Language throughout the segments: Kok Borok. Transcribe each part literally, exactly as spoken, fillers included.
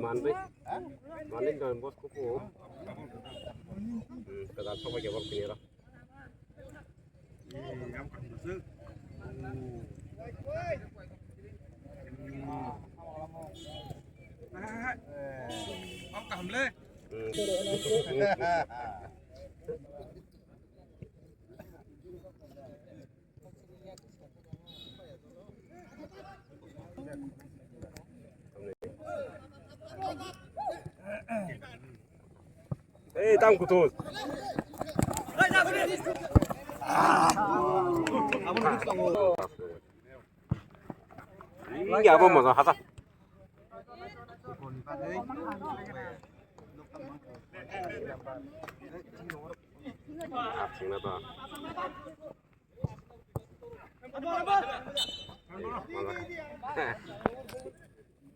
Manwi, manwi Don Bosco ko. Hmm, kwtal sokbai khe borok tini oro. Hmm. Ei, tang kutu. Ini apa mau hata? Asing na to.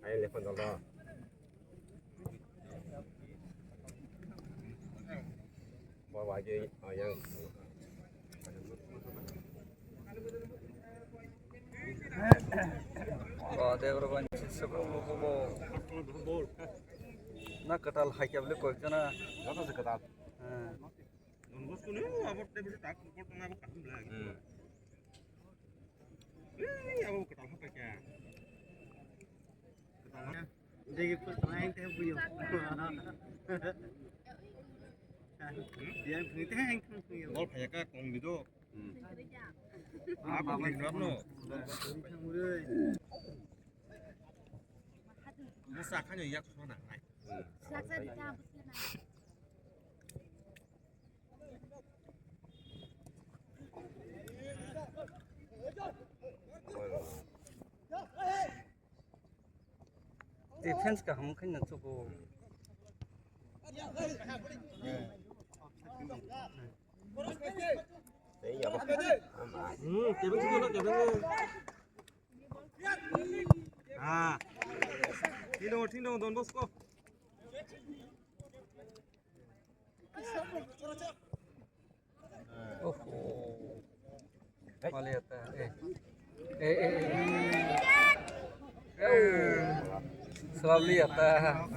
Ayo, lephang dolo. Bo wajui, oh, yang. Oh, Debra Bansi sebelum lugu bo. Na kwtal hai khe bole koi kana. Joto se kwtal. Hmm. Don Bosco ni abo table tak report na abo kaham bla. Hmm. Eh, abo kwtal ha paikha. Kwtal ha. Degi kwtal ha, yang teh buyo. Yang teh, yang teh buyo. Bol phaya ka kong bido. Hmm. Abo ni rap no. Musa khanyo yak sona. Hmm. Defense kaham khe nang chugo. Hmm, kebeng chugo na kebeng. Ah. Thik dong, thik dong, Don Bosco. Oho. Mali ata. Eh. Eh, eh, eh. Eh. Slowly ata.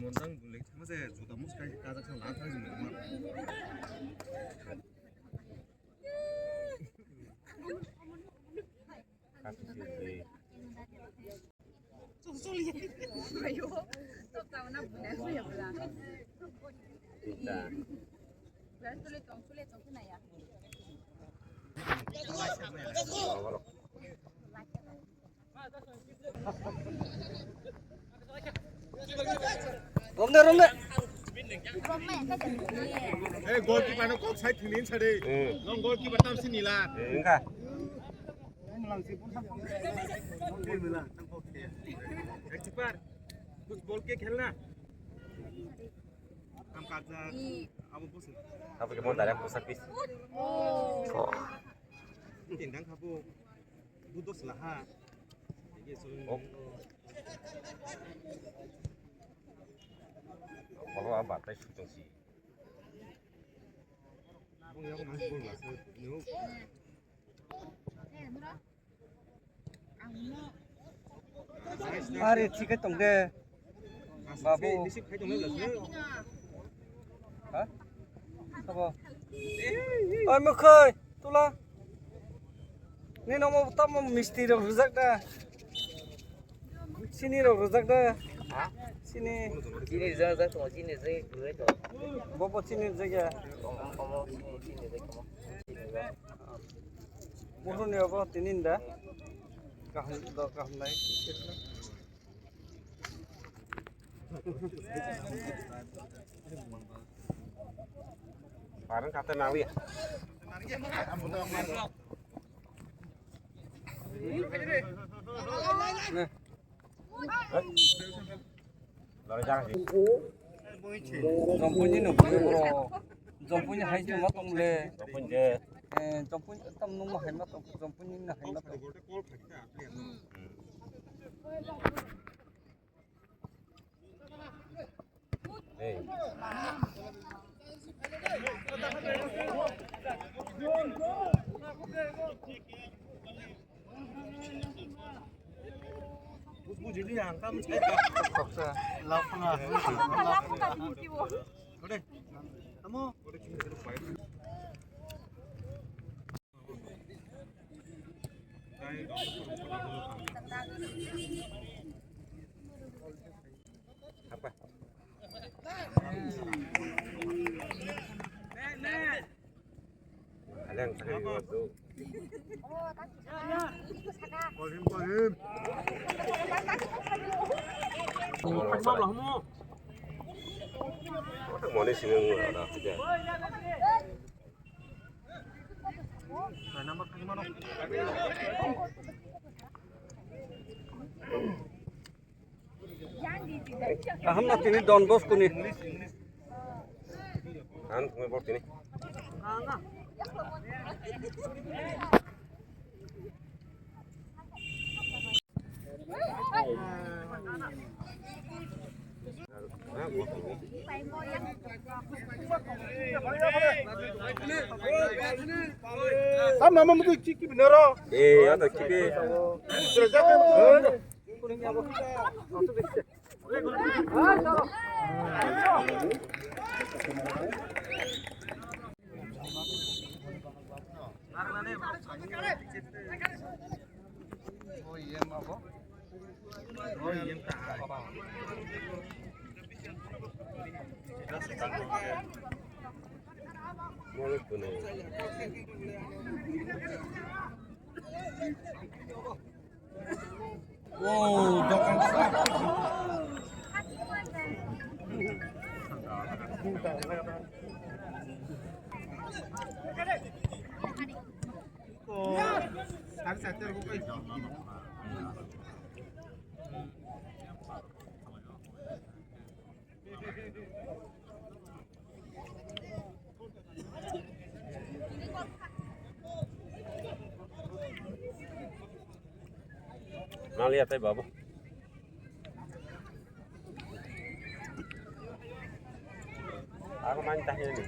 Mondang bulai thangma se juda muska kajak sa lang thang jing ma. Romne, romne. Eh, goalkeeper no kok side thwngwi sa de. Hmm. Long goalkeeper tam sini la. Engka. Keeper, kuch bol ke khelna. Ham kaja. Abo bos. Abo ke bol direct posa pis. Oh. Tendang kabo. Budos laha. Oh. Bolo a batai sutong si. Are thik khe tong de. Babu. Ha? Sabo. Oi, Mukhoi, tula. Nini omo tamo misti rok rwjak da. Sini rok rwjak da. Sini. Chini rwjak, rwjak tongo, chini rwjak, rwjak tongo. Bobo chini rwjak ya. Omo, omo, chini, chini rwjak tongo. Chini rwjak. Buhruni obo tinin da. Kaham do, kaham nai. Parang kata nawi. Nah. Lari jangan sih. Jompui ni nukli bro. Jompui ni hai ma tong le. Jompui je. Eh, jompui tam nung ma hai ma tong. Jompui ni hai ma tong. Moni sini ngu ada aja. Kaham na tini Don Bosco ni. Ang thangwi bor tini. Tam nama mutu chiki binaro. Eh, ada chiki. Naliya tai babu. Aku main tahi ni.